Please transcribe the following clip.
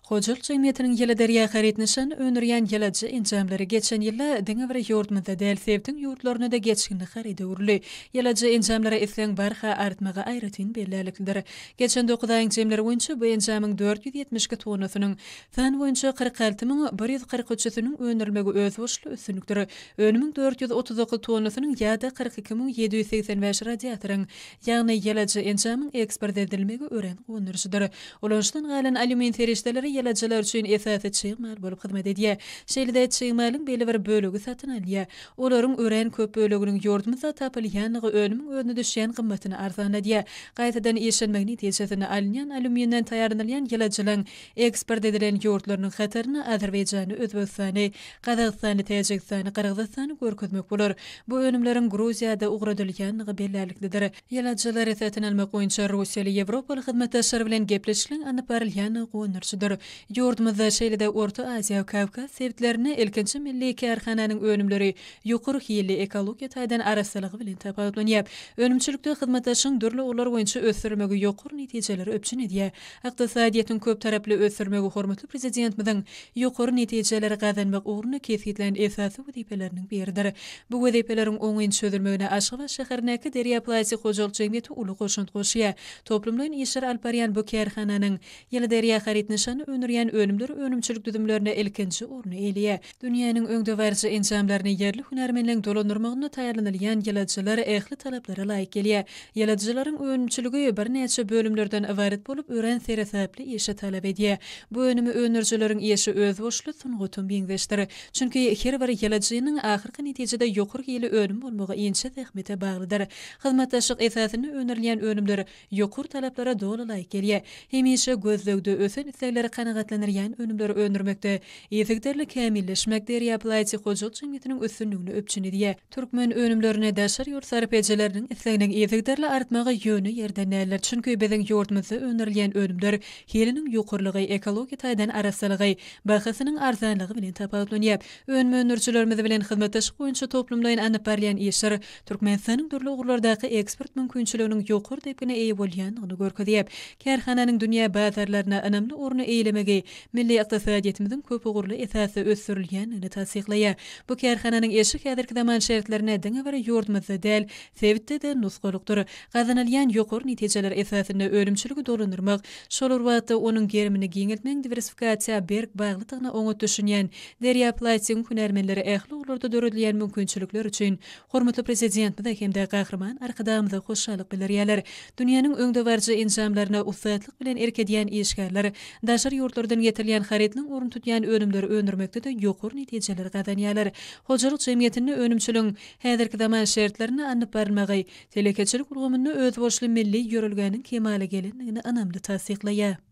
Hojalyk jemgyýetiniň Ýyly derýa haryt nyşanyny öndürýän ýyladyjy enjamlary geçen ýylda diňe bir ýurdumyzda däl, sebitiň ýurtlarynda-da geçginli haryda öwrüldi. Ýyladyjy enjamlara islegiň barha artmagy aýratyn bellärliklidir. Geçen dokuz aýyň jemleri boýunça bu enjamyň 472 tonnasynyň, san boýunça 46 143-üsiniň öndürilmegi özboluşly üstünlikdir. Önümiň 439 tonnasynyň ýa-da 42 785 radiatoryň, Ýagny ýyladyjy enjamyň eksport edilmegi örän guwandyryjydyr. Ulanyşdan galan alýumin serişdeleri ýyladyjylar üçin esasy çig mal bolup hyzmat edýär. Şeýle-de çig malyň belli bir bölegi satyn alynýar. Olaryň örän köp böleginiň ýurdumyzda tapylýanlygy önümiň özüne düşýän gymmatyny arzanladýar. Gaýtadan işlenmegi netijesinde alynýan alýuminden taýýarlanylýan ýyladyjylaryň eksport edilen ýurtlarynyň hatarynda Azerbaýjany, Özbegistany, Gazagystany, Täjigistany, Gyrgyzystany görkezmek bolar. Bu önümleriň Gruziýa-da ugradylýandygy bellärliklidir. Ýyladyjylary satyn almak boýunça russiýaly, ýewropaly hyzmatdaşlar bilen gepleşikleň alnyp barylýandygy guwandyryjydyr. Ýurdumyzda, şeýle-de Orta Aziýa, Kawkaz sebitlerinde ilkinji milli kärhananyň önümleri ýokary hilli, ekologiýa taýdan arassalygy bilen tapawutlanýar. Önümçilikde hyzmatdaşlygyň dürli ugurlar boýunça ösdürilmegi ýokary netijeleri üpjün edýär. Ykdysadyýetiň köptaraply ösdürmegi hormatly Prezidentimiziň ýokary netijeleri gazanmak ugrunda kesgitlän esasy wezipeleriniň biridir. Bu wezipeleriň oňyn çözülmegine Aşgabat şäherindäki Derýa plastik hojalyk jemgyýeti uly goşant goşýar. Toplumlaýyn işler alyp barýan bu kärhananyň Ýyly derýa haryt nyşany öndürýän önümleri önümçilik düzümlerinde ilkinji orny eýeleýär. Dünýäniň öňdebaryjy enjamlaryny ýerli hünärmenleň dolandyrmagynda taýýarlanylýan ýyladyjylar ähli talaplara laýyk gelýär. Ýyladyjylaryň önümçiligi birnäçe bölümlerden ybarat bolup, örän seresaply işi talap edýär. Bu önümi öndürijileriň işi özboluşly sungata meňzeşdir. Çünki her bir ýyladyjynyň ahyrky netijede ýokary hili önüm bolmagy inçe zähmete baglydyr. Hyzmatdaşlyk esasynda öndürilýän önümler ýokary talaplara doly laýyk gelýär. Hemişe gözlegde, ösen islegleri kanagatlandyrýan önümleri öndürmekde yzygiderli kämilleşmek Derýa Plaýtik hojalyk jemgyýetiniň üstünligini üpjün edýär. Türkmen önümlerine daşary ýurt sarp edijileriniň isleginiň yzygiderli artmagy ýöne ýerden däldir. Çünki biziň ýurdumyzda öndürilýän önümler hiliniň ýokarylygy, ekologiýa taýdan arassalygy, bahasynyň arzanlygy bilen tapawutlanýar. Önüm öndürijilerimiz bilen hyzmatdaşlyk boýunça toplumlaýyn alnyp barylýan işler Türkmenistanyň dürli ugurlardaky eksport mümkinçiliginiň ýokary depgine eýe bolýandygyny görkezýär. Kärhananyň dünýä bazarlarynda ynamly orny eýelemegi milli ykdysadyýetimiziň köpugurly esasda ösdürilýändigini tassyklaýar. Bu kärhananyň işi häzirki zaman şertlerinde diňe bir ýurdumyzda däl, sebitde-de nusgalykdyr. Gazanylýan ýokary netijeler esasynda önümçiligi dolandyrmak, şol bir wagtda onuň gerimini giňeltmegiň diwersifikasiýa berk baglydygyna oňat düşünýän Derýa Plaýtigiň hünärmenleri ähli ugurlarda döredilýän mümkinçilikler üçin hormatly Prezidentimize hem-de Gahryman Arkadagymyza hoşallyk bildirýärler. Dünýäniň öňdebaryjy enjamlaryna ussatlyk bilen erk edýän işgärler daşary ýurtlardan getirilýän harytlaryň ornuny tutýan önümleri öndürmekde-de ýokary netijeleri gazanýarlar. Hojalyk jemgyýetinde önümçiligiň häzirki zaman şertlerinde alnyp barylmagy telekeçilik ulgamynda özboluşly milli ýörelgäniň kemala gelendigini ynamly tassyklaýar.